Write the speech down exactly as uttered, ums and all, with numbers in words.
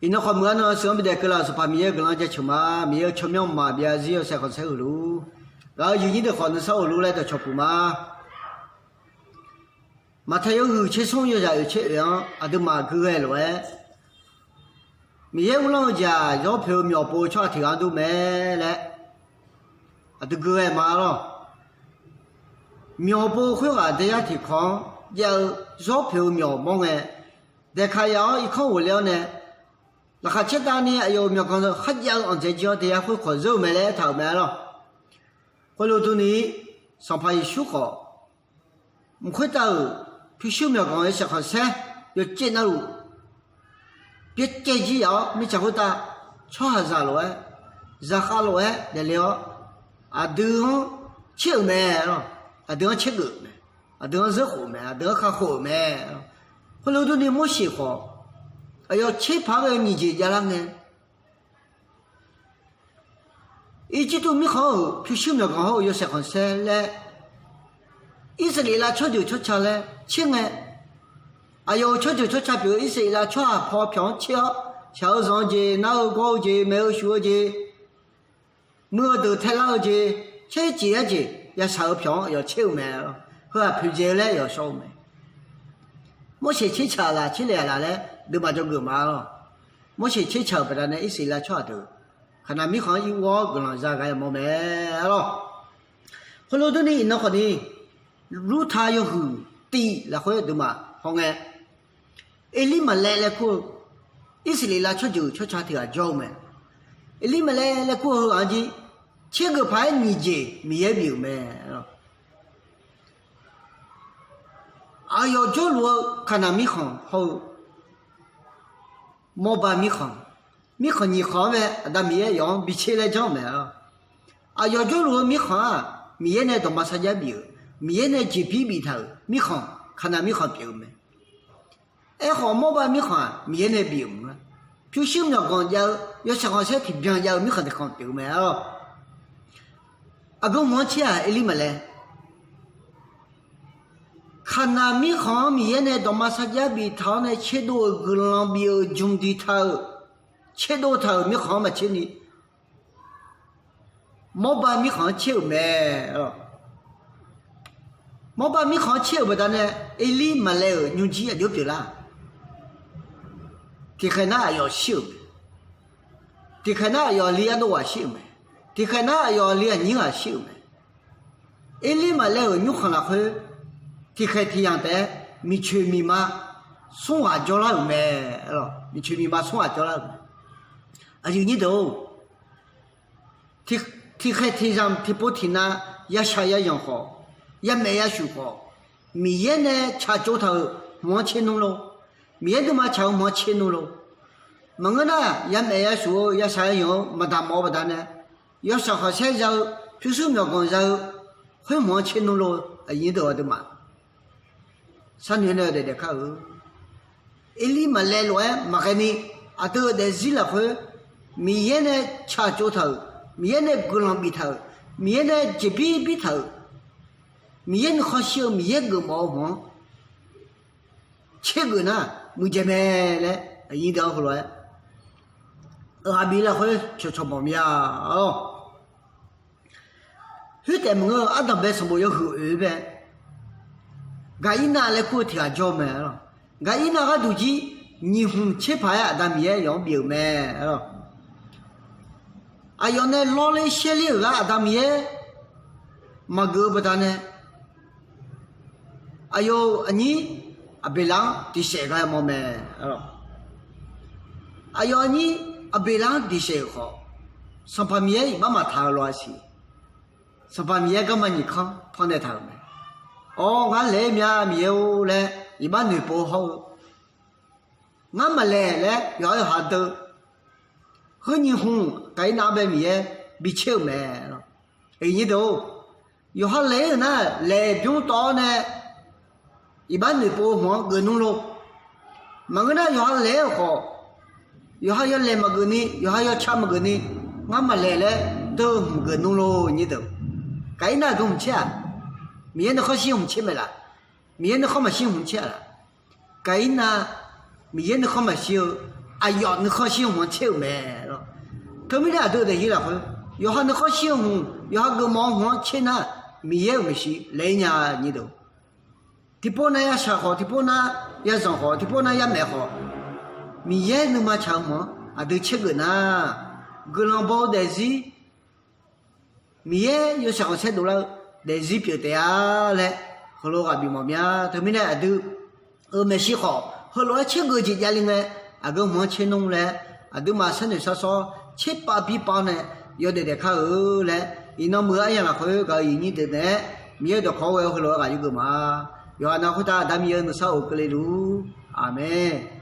Iqnan khawf muiq-a nan sheuq-anr bidaef keuvlar-euq Sanqpaq Miqyaer-euq guiqlanq jaceuq ma. Miqyaer-eu tsawrmyanr maqbyav zir yawshaef khanqsaer huiq luf-ur. Gaq-eu yuif nyir deuq khawf nuisar ghofluf laer dawqcawq puq ma. Maqtaeq yawhuiq tser smr yawzaq oeq tser oeq-anr aqduimaf gui ghae lof-aer, Miqyaer uvlanr-eu jeq-aq, zawr poeq-eu myawq pov-eu tsawrhaq tiq ghaq-anr dur mae laer aqdui gui ghae ma lawr. Myawq pov khoerghaq daeyar tiq kawq-anr jav-eu zawr poeq-eu myawq mawr ngae, daeqkaq yaf-awr irkanr ghofle-awr nae, laqkhaq caertavni aqyawf-euq myawqganq kharjav-eu anqdzaeq jir-awr daeyar khoerkawq zeur-eu mae laer aertaq-euq mae lawr. Khoerlof durni, Sanqpaq Yeqsur khawf, mq khoertav-euq pyurshuir myawqganq yawshaef khanqsaer yawcaev navluf, byaercaev jir yaf-awr mirtsaq khoertav tsawrhaqzaq lof-aer, zaqkhav lof-aer daefle-awr, aqdui-anr tser-euq mae lawr. Aqdui-anr tsergeuf-euq mae. Aqdui-anr zeurkhof-euq mae. Aqdui-anr kakhof-euq mae. Khoerlof durni Morseq khawf, aqyawf tserpaq-aer ghae nyiq jeq javlar ngae, Irjirtuv mirkhanq-euq pyurshuir myawqganq hawr-eu yawshaef khanqsaer laer, Irsaqleqlav tsawrjeuq tsawrca laer tser ngae, aqyawf-euq tsawrjeuq tsawrca pyeuf-eu Irsaqleqlav tsawrhaq paw pyawq-anr tser-awr, shaq-eu zanq-eu jeq, nar-eu gawr-eu jeq, maeq-eu shuf-eu jeq, muiq-eu deuq taelar-eu jeq, tser jeq-aer jeq yashaq-eu pyawq-anr aqyawf tser-eu mae lawr. Heu-aq poeqdzae-eu laer yawshawr-eu mae. Morseq tsertsaq-aq laf tserle-aq laf laer deuvma dzawgeuf ma lawr. Morseq tsertsaq-euq baqdanae Irsaqleqlav tsawrhaq deuq Kaqnaq mirkhanq-anr ir ur-awr guiqlanq za ghae mawr mae lawr. Khoerlof durni iqnan khawfni, Lurta yawhuiq tiv lafkhoer deuvma hawngae, Erlirmaqlaev laer kur-eu Irsaqleqlav tsawrjeuq tsawrca tiq ghaq jawr-eu mae. Erlirmaqlaev laer kur-eu heughaq-anr jir, tsergeuf paq-aer nyiq jeq Miqyaer bif-euq mae. Aqyawf jawrluf-eu Kaqnaq mirkhanq hawr-eu Mawrbav mirkhanq, mirkhanq nyiq khanq-anr mae Aqda Miqyaer yawf-anr bitser laer janr-eu mae lawr. Aqyawf jawrluf-eu mirkhanq-aq, Miqyaer nae dawqma sarjax bif-euq, Miqyaer nae jeqbir biftaq-euq mirkhanq, Kaqnaq mirkhanq pyeuf-eu mae. Aerkhawf Mawrbav mirkhanq-aq Miqyaer nae bif-euq maqngeur. Pyurshuir myawqganq jav-eu yawshaef khanqsaer tiqbyan jav-eu mirkhanq tiq khanq pyeuf-eu mae lawr. Aqgeu hmq-anr tser-aq Erlirmaqlaev, Kaqnaq mirkhanq-anr Miqyaer nae dawqma sarjax biftaq-awr nae tserdov-euq guiqlanq bif-euq jmq diqtaq-euq, tserdov taq-euq mirkhanq-anr maqtser ni, Mawrbav mirkhanq-anr tser-euq mae. Mawrbav mirkhanq-anr tser-euq baqdanae Erlirmaqlaev-euq nymrjir aqjox pyeuflar. Tiqkhaeq nar aqyawf shir-euq mae. Tiqkhaeq nar aqyawf li ardov ghaq shir-euq mae. Tiqkhaeq nar aqyawf li aqnyir ghaq shir-euq mae. Erlirmaqlaev-euq nymrkhanq lafkhoer tiqkhaeq tiqyamq taef-aer miqcoeq miqma smr ghaq jawrlar-euq mae. Miqcoeq miqma smr ghaq jawrlar-euq mae. Aqyuif nyir deuq-or, tiqkhaeq tiqzamq tiqpov tiqnav yashaq yazanq khawf, yamaef yashuf khawf, Miqyaer nae tsaqtsov taq-euq hmq-anr tser nmr lor. Miqyaer nuima tsaq-eu hmq-anr tser nmr lor. Maqngeur nar, yamaef yashuf-eu yashaq yazanq-eu maqdaq mawf-eu baqdanae, yawshaq khanqsaer za-eu, pyurshuir myawqganq za-eu, khoer hmq-anr tser nmr lor. Aqyuif nyir deuq aqduimaf sharnoeq nae-eu daef daef kar-eu Erlirmaqlaev lof-aer maqghae ni, aqdui-euq daefzir lafkhoer Miqyaer nae tsaqtsov taq-euq, Miqyaer nae guiqlanq biftaq-euq, Miqyaer nae jeqbir birtaq-euq, Miqyaer nuikhanr shir-eu, Miqyaer geufmawf-eu hmq-anr tsergeuf nar muiqdzaeq mae laer aqyuif deuq-anr heulof-aer ghaq bif lafkhoer cawqcawq mawf mir-a lor. Khoertaef maqngeur-eu ardanqbae sanqbof yawhuiq oeq-eu bae Gaqirnav laer kur-eu tiq ghaq jawr-eu mae lor. Gaqirnav gharduq jir nyiq hmq tser paq-aer Aqda Miqyaer yawf-anr bif-euq mae lor. Aqyawf nae lawrler shaerler-euq gar Aqda Miqyaer maqgeuf-eu baqdanae, aqyawf-euq aqnyir Aqbeqlav-anr diqsaef gar mawr mae. Aqyawf aqnyir Aqbeqlav-anr diqsaef-euq khawf, Sanqpaq Miqyaer iqbax maqtaq-eu lof-a siq. Sanqpaq Miqyaer garma nyiq kanr pannaeq taq-euq mae. Awr, ngar laeq-aer mya Miqyaer-or laer iqbax noeqpov hawr-eu, ngar maqlaeq laer yawqha yawqha deuv. Heu nyiq hmq Gaqirnav-anr bae Miqyaer bi caer-euq mae. Aqyuif nyir deuq-or, yawqha laeq-aer-euq nar laeq bymr tawv-awr nae iqbax noeqpov-eu hmq-anr geuf nmr lor. Maqngeur nar yawqha laeq-aer-euq khawf, yawqha yawlaeq maqgeuf ni, yawqha yawca maqgeuf ni, ngar maqlaeq laer deuv-eu hmq geuf nmr lor nyir deuq. Gaqirnav aqgeu hmq caer-aq, Miqyaer nuikhanr shir-eu hmq caer mae laf. Miqyaer nuikhanr maqshir hmq caer-a laf. Gaqirnav Miqyaer nuikhanr maqshir-eu aqyawf nuikhanr shir-eu hmq-anr tser-euq mae lawr. Teumirnae aqdui-euq daefzir lafkhoer, yawqha nuikhanr shir-eu hmq, yawqha geufmawf-eu hmq-anr tser nar, Miqyaer-euq maeqshi laer-ir nya nyir deuq. Tiqpov nav yashaq khawf, tiqpov nav yazanq khawf, tiqpov nav yamaef khawf, Miqyaer nuima tsaq-eu hmq-anr aqdui tsergeuf nar, guiqlanq baw-eu daefzir, Miqyaer yawshaef khanqsaer dovlar-eu daefzir pyeuf taef-a laer heulof-aer ghaq bifmawf mya. Teumirnae aqdui-euq maeqshi khawf heulof-aer tsergeuf jeq javle ngae, aqgeu hmq-anr tser nmr laer, aqduimaf sharnoeq sharsawr tserpav bipav nae yawdaef daef kar-eu laer, iqnan muiq-eu aryamq lafkhoer gaq-eu iqnyir deuq naeq-aer Miqyaer dawqkawq-anr ghae-eu heulof-aer ghaq yurgeuf ma. Yawqha nav khoertav Aqda Miqyaer-eu nuisar of keuvle luf-ur. Aqmeq.